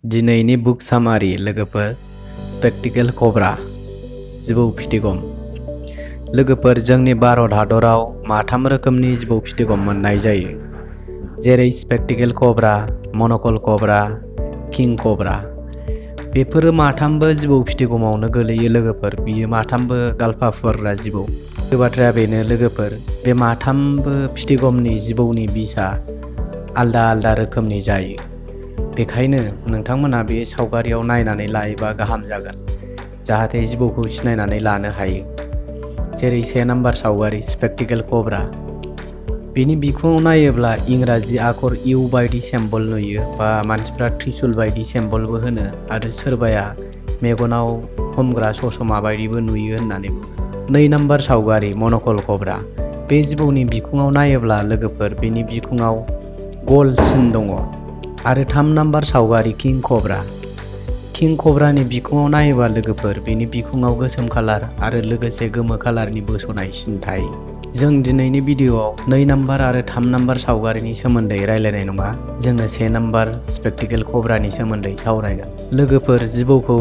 दिनैनि बुक सामारि लोगोफोर स्पेक्टिकेल कब्रा जिबौ फिथिगम। लोगोफोर जोंनि भारत हादराव माथाम रोखोमनि जिबौ फिथिगम मोननाय जायो, जेरै स्पेक्टिकेल कब्रा, मन'कल कब्रा, किं कब्रा। बेफोरो माथामबो जिबौ फिथिगमावनो गोलैयो लोगोफोर। बियो माथामबो गालफा फुवारग्रा जिबौ। बाथ्राया बेनो लोगोफोर, बे माथामबो फिथिगमनि जिबौनि बिसआ आलदा आलदा रोखोमनि जायो। बेखायनो नोंथांमोना बे सावगारियाव नायनानै लायोबा गाहाम जागोन, जाहाथे जिबौखौ सिनायनानै लानो हायो। जेरै 1 नाम्बार सावगारि स्पेक्टिकेल कब्रा। बिनि बिखुङाव नायोब्ला इंराजि आखर इउ बायदि सिम्बल नुयो, बा मानसिफ्रा त्रिशुल बायदि सिम्बलबो होनो, आरो सोरबाया मेगनाव हमग्रा ससमा बायदिबो नुयो होननानै बुङो। 2 नाम्बार सावगारि मन'कल कब्रा। बे जिबौनि बिखुङाव नायोब्ला लोगोफोर बिनि बिखुङाव गल सिन दङ। आरो 3 नाम्बार सावगारि किं कब्रा। किं कब्रानि बिखुङाव नायोबा लोगोफोर बिनि बिखुङाव गोसोम कालार आरो लोगोसे गोमो कालारनि बोसोनाय सिन थायो। जों दिनैनि भिडिअ'आव 2 नाम्बार आरो 3 नाम्बार सावगारिनि सोमोन्दै रायलायनाय नङा, जोङो 1 नाम्बार स्पेक्टिकेल कब्रानि सोमोन्दै सावरायगोन। लोगोफोर जिबौखौ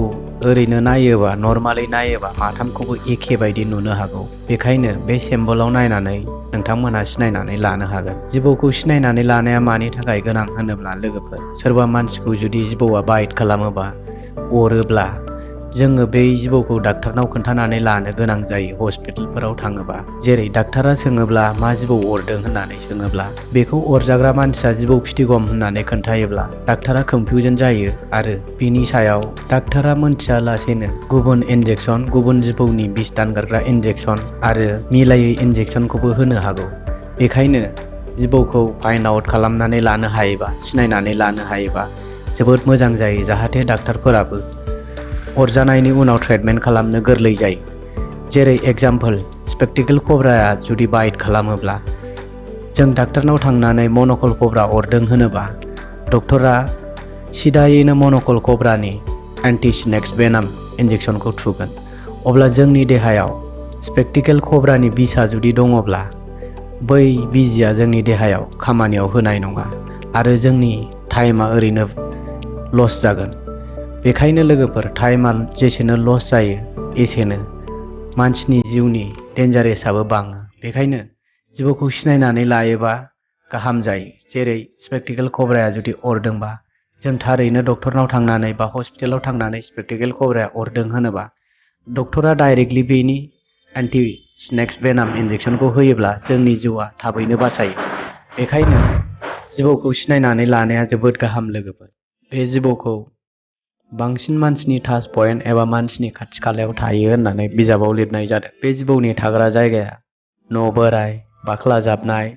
ओरैनो नायोबा, नर्मालै नायोबा माथामखौबो एखे बायदि नुनो हागौ। बेखायनो बे सिम्बलाव नायनानै नोंथांमोनहा सिनायनानै लानो हागोन। जिबौखौ सिनायनानै लानाया मानि थाखाय गोनां होनोब्ला लोगोफोर, सोरबा मानसिखौ जुदि जिबौआ बाइट खालामोबा, अरोब्ला, जोङो बै जिबौखौ डाक्टारनाव खोन्थानानै लानो गोनां जायो हस्पिटालफोराव थाङोबा। जेरै डाक्टारा सोङोब्ला मा जिबौ अरदों होननानै सोङोब्ला, बेखौ अरजाग्रा मानसिया जिबौ फिथिगम होननानै खोन्थायोब्ला डाक्टारा कनफिउजन जायो, आरो बिनि सायाव डाक्टारा मोनथियालासेनो गुबुन इन्जेक्सन, गुबुन जिबौनि बिस दानगारग्रा इन्जेक्सन आरो मिलायै इन्जेक्सनखौबो होनो हागौ। बेखायनो जिबौखौ फाइन्ड आउट खालामनानै लानो हायोबा, सिनायनानै लानो हायोबा जोबोद मोजां जायो, जाहाथे डाक्टारफोराबो अरजानायनि उनाव ट्रिटमेन्ट खालामनो गोरलै जायो। जेरै एग्जाम्पल, स्पेक्टिकेल कब्राया जुदि बाइट खालामोब्ला, जों डाक्टारनाव थांनानै मन'कल कब्रा अरदों होनोबा, डक्टरा सिदायैनो मन'कल कब्रानि एन्टि स्नेक्स भेनाम इन्जेक्सनखौ थुगोन। अब्ला जोंनि देहायाव स्पेक्टिकेल कब्रानि बिसआ जुदि दङब्ला, बै बिजिया जोंनि देहायाव खामानियाव होनाय नङा, आरो जोंनि टाइमा ओरैनो लस जागोन। बेखायनो लोगोफोर, टाइमा जेसेनो लस जायो एसेनो मानसिनि जिउनि डेन्जारेसआबो बाङो। बेखायनो जिबौखौ सिनायनानै लायोबा गाहाम जायो। जेरै स्पेक्टिकेल कब्राया जुदि अरदोंबा, जों थारैनो डक्टरनाव थांनानै बा हस्पिटालाव थांनानै स्पेक्टिकेल कब्राया अरदों होनोबा, डक्टरा डाइरेक्टलि बेनि एन्टि स्नेक्स भेनाम इन्जेक्सनखौ होयोब्ला जोंनि जिउआ थाबैनो बासायो। बेखायनो जिबौखौ सिनायनानै लानाया जोबोद गाहाम लोगोफोर। बे जिबौखौ बांसिन मानसिनि टाच पइन्ट एबा मानसिनि खाथि खालायाव थायो होननानै बिजाबाव लिरनाय जादों। बे जिबौनि थाग्रा जायगाया न' बोराय, बाख्ला जाबनाय,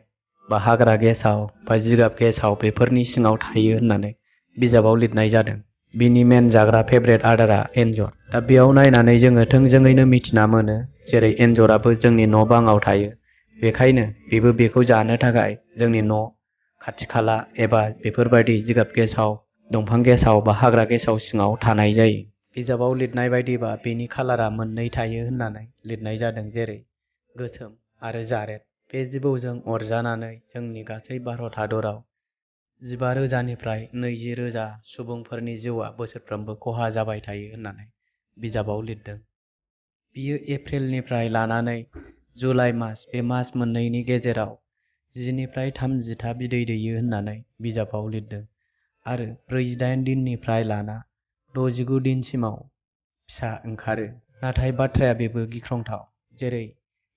बा हाग्रा गेसाव, बा जिगाब गेसाव बेफोरनि सिङाव थायो होननानै बिजाबाव लिरनाय जादों। बिनि मेन जाग्रा फेभरेट आदारा एन्जर। दा बेयाव नायनानै जोङो थोंजोङैनो मिथिना मोनो, जेरै एन्जराबो जोंनि न' बाङाव थायो, बेखायनो बेबो बेखौ जानो थाखाय जोंनि न' खाथि खाला एबा बेफोरबायदि जिगाब गेसाव, दंफां गेसाव बा हाग्रा गेसाव सिङाव थानाय जायो। बिजाबाव लिरनाय बायदिबा बेनि कालारा मोननै थायो होननानै लिरनाय जादों, जेरै गोसोम आरो जारेद। बे जिबौजों अरजानानै जोंनि गासै भारत हादराव 15,000निफ्राय 20,000 सुबुंफोरनि जिउआ बोसोरफ्रोमबो खहा जाबाय थायो होननानै बिजाबाव लिरदों। बियो एप्रिलनिफ्राय लानानै जुलाइ मास, बे मास मोननैनि गेजेराव 10निफ्राय 30था बिदै दैयो होननानै बिजाबाव लिरदों, आरो 48 दिननिफ्राय लाना 69 दिनसिमाव फिसा ओंखारो। नाथाय बाथ्राया बेबो गिख्रंथाव, जेरै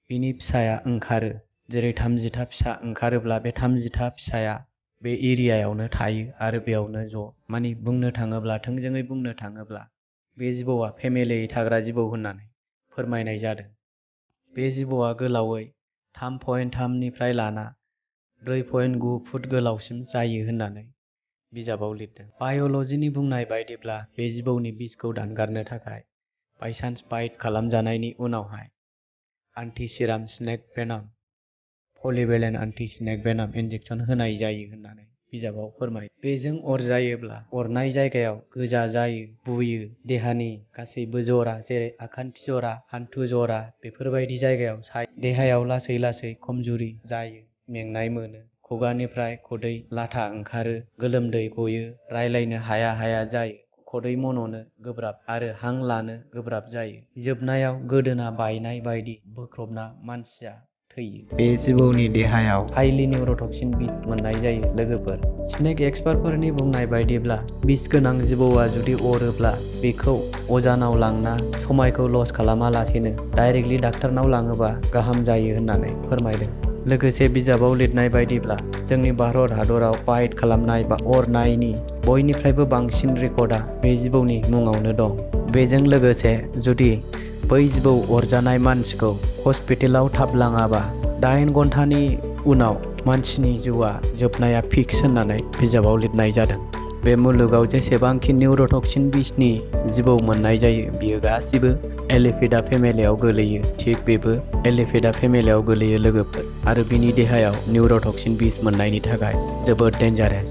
बिनि फिसाया ओंखारो, जेरै 30था फिसा ओंखारोब्ला बे 30था फिसाया बे एरियायावनो थायो आरो बेयावनो माने बुंनो थाङोब्ला, थोंजोङै बुंनो थाङोब्ला, बे जिबौआ फेमिलियै थाग्रा जिबौ होननानै फोरमायनाय जादों। बे जिबौआ गोलावै 3.3निफ्राय लाना 4.9 फुट गोलावसिम जायो होननानै बिजाबाव लिरदों। बाय'लजिनि बुंनाय बायदिब्ला बे जिबौनि बिसखौ दानगारनो थाखाय बायसान्स बाइट खालामजानायनि उनावहाय antiserum snake venom, polyvalent anti snake venom injection होनाय जायो होननानै बिजाबाव फोरमायो। बेजों अरजायोब्ला अरनाय जायगायाव गोजा जायो, बुयो, देहानि गासैबो जरा जेरै आखान्थि जरा, हान्थु जरा बेफोरबायदि जायगायाव सायो। देहायाव लासै लासै खमजुरि जायो, मेंनाय मोनो, खुगानिफ्राय खदै लाथा ओंखारो, गोलोमदै गयो, रायलायनो हाया हाया जायो, खदै मन'नो गोब्राब आरो हां लानो गोब्राब जायो। जोबनायाव गोदोना बायनाय बायदि बोख्रबना मानसिया थैयो। बे जिबौनि देहायाव हाइलि निउर'टक्सिन बिस मोननाय जायो। लोगोफोर, स्नेक एक्सपार्टफोरनि बुंनाय बायदिब्ला बिस गोनां जिबौआ जुदि अरोब्ला बेखौ अजानाव लांना समायखौ लस खालामालासेनो डाइरेक्टलि डाक्टारनाव लाङोबा गाहाम जायो होननानै फोरमायदों। लोगोसे बिजाबाव लिरनाय बायदिब्ला जोंनि भारत हादराव बाइट खालामनाय बा अरनायनि बयनिफ्रायबो बांसिन रेकर्डआ बे जिबौनि मुङावनो दं। बेजों लोगोसे जुदि बै जिबौ अरजानाय मानसिखौ हस्पिटेलाव थाब लाङाबा 8 घन्टानि उनाव मानसिनि जिउआ जोबनाया फिक्स होननानै बिजाबाव लिरनाय जादों। बे मुलुगाव जेसेबांखि निउर'टक्सिन बिसनि जिबौ मोननाय जायो बियो गासिबो एलिफेदा फेमिलियाव गोलैयो। थिग बेबो एलिफेदा फेमिलियाव गोलैयो लोगोफोर, आरो बिनि देहायाव निउर'टक्सिन बिस मोननायनि थाखाय जोबोद डेन्जारेस।